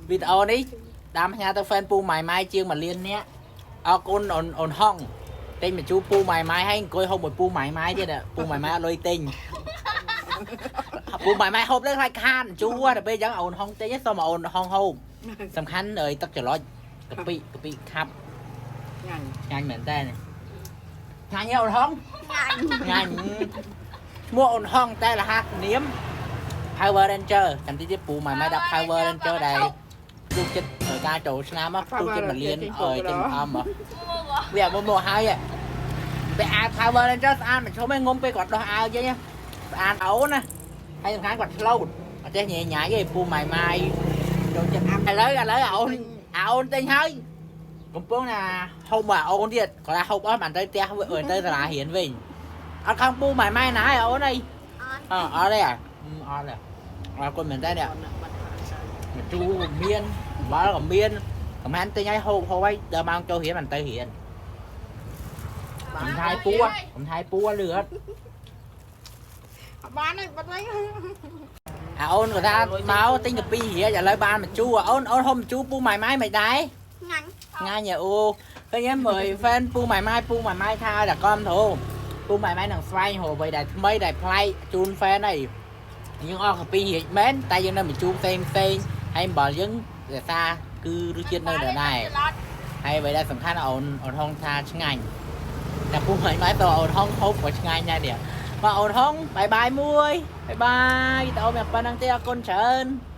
វីដេអូនេះតាមផ្ញើទៅ fan ពូម៉ៃម៉ៃជាង1លាននាក់អរគុណអូនអូនហុងទិញម្ជូរពូម៉ៃម៉ៃហើយអង្គុយហូបមួយពូម៉ៃម៉ៃទៀតពូម៉ៃម៉ៃអត់លុយទិញពូម៉ៃម៉ៃហូបទៅខ្លាចខានជូរដល់ពេលអញ្ចឹងអូនហុងទិញសុំអូនហុងហូបសំខាន់អើយទឹកច្រឡុចកាពិកាពិខាប់ ញ៉ាំ ឆ្ងាញ់មែនតើឆ្ងាញ់ទេអូនហុង ញ៉ាំ ឆ្ងាញ់ឈ្មោះអូនហុងតែរហ័សនាម Power Ranger ចាំតិចទៀតពូម៉ៃម៉ៃដាក់ Power Ranger ដែលទូចិត្តការចូលឆ្នាំទូចិត្តមួយលានអើយចិត្តអមវាមកមកហើយពេលអាវ Power Ranger ស្អាតមិនឈុំឯងងុំពេលគាត់ដោះអាវចេញស្អាតអូនណាហើយសំខាន់គាត់ឆ្លូតអត់ចេះញ៉ៃញ៉ៃទេពូម៉ៃម៉ៃចូលចិត្តឥឡូវឥឡូវអូនអូនទិញហើយកំពុងណាហូបមកអូនទៀតគាត់ថាហូបអស់បានទៅផ្ទះទៅសាលារៀនវិញអត់ខំពូម៉ៃម៉ៃណាអូនអី អត់ អអត់ទេអត់ទេអរគុណមែនតើនេះម្ជូរក៏មានអំបិលក៏មានប្រហែលទិញឲ្យហូបហូបឲ្យដល់ម៉ោងចូលរៀនមិនទៅរៀនកំថៃពួរកំថៃពួរលឺអត់ អត់បានទេបាត់ហើយ អាអូនក៏ថាមកទិញកាពីរៀលឥឡូវបានម្ជូរអូនអូនហូបម្ជូរពូម៉ៃម៉ៃមិនដែរ ញ៉ាំ ងាញ់អូឃើញហ្នឹងមើល fan ពូម៉ៃម៉ៃពូម៉ៃម៉ៃថាឲ្យតែកំធូពូម៉ៃម៉ៃនឹងស្វែងរកអ្វីដែលថ្មីដែលប្លែកជូន fan អីយើងអស់កាពីរៀចមែនតែយើងនៅម្ជូរផ្សេងផ្សេងហើយអំបិលយើងរក្សាគឺរសជាតិនៅដដែល ហើយអ្វីដែលសំខាន់អូនអូនហុងថាឆ្ងាញ់តែពូម៉ៃម៉ៃតអូនហុងហូបក៏ឆ្ងាញ់ដែរនេះបាទអូនហុង bye bye មួយ bye bye វីដេអូមានប៉ុណ្្នឹងទេអរគុណច្រើន។